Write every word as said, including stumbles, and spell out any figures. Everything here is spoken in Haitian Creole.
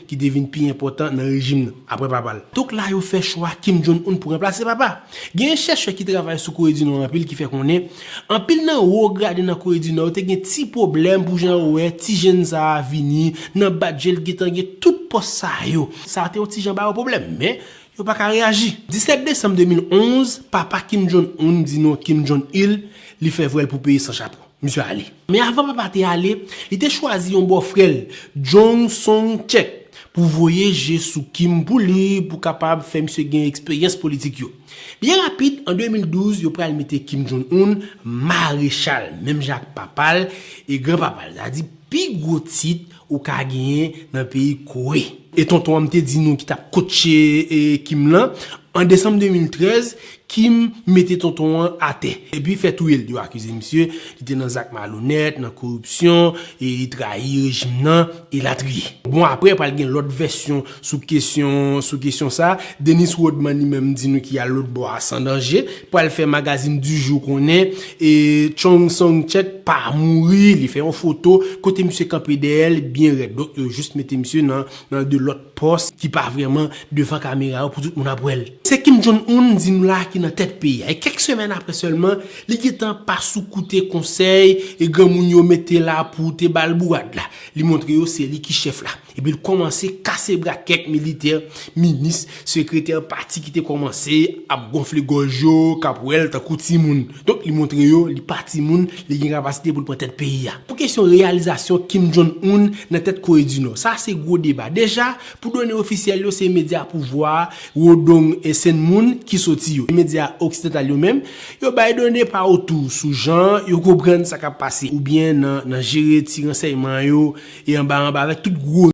ki te vin pi enpòtan nan rejim nan, apre papa l. Donk la, yo fè chwa Kim Jong-un pou ranplase papa. Gen chèchè ki travay sou Kore di Nò anpil ki fè konnen anpil nan wo grade nan Kore di Nò yo te gen ti pwoblèm pou jan yo wè ti jèn sa a vini nan badje l gentan gen tout pòs sa yo. Sa te yon ti jan ba yo pwoblèm, men yo pa ka reyaji. Disèt desanm de mil onz, papa Kim Jong-un di non Kim Jong-il, li fè vwèl pou peyi san chapo. Misye ale. Men avan papa te ale, li te chwazi yon bòfrè l, Jong Song Chek, pou voye je sou Kim pou li, pou kapab fè misye gen eksperyans politik yo. Byen rapid, an de mil douz, yo pral mete Kim Jong-un marechal, menm jan ak papa l e granpapa l. Sa di, pi gwo tit ou ka genyen nan peyi Kore. E tonton an m te di nou ki t ap kotche e, Kim lan, an desanm de mil trèz, Kim mete tonton an atè, epi fè touye l. Yo akize misye, li te nan zak malonèt, nan koripsyon, e li trayi rejim nan, elatriye. Bon, apre, pral gen lòt vèsyon sou kesyon, sou kesyon sa. Dennis Rodman li menm di nou ki al lòt bò a san danje, pral fè magazin Du Jour konnen, e Chong Song Chek pa mouri, li fè yon foto kote misye kanpe dèyè l byen rèd. Donk, yo jis mete misye nan, nan de lòt pòs ki pa vrèman devan kamera yo pou tout moun ap wè l. Se Kim Jong-un di nou la ki nan tèt peyi a. E kèk semèn apre sèlman, li gentan pa sou koute konsèy e granmoun yo mete la pou te ba l bourad la. Li montre yo se li ki chèf la. Epi l kòmanse kase bra kèk militè, minis, sekretè pati ki te kòmanse ap gonfle gòj yo, k ap wè l tankou timoun. Donk, li montre yo li pa timoun, li gen kapasite pou l pran tèt peyi a. Pou kesyon reyalizasyon Kim Jong-un nan tèt Kore di Nò, sa se gwo deba. Deja, pou done ofisyèl yo, se medya pouvwa a, Rodong e Senmoun ki soti yo. Medya oksidantal yo menm, yo bay done pa otou sou jan yo konprann sa k ap pase, oubyen nan, nan jere ti ransèyman yo, e anba anba avèk tout gwo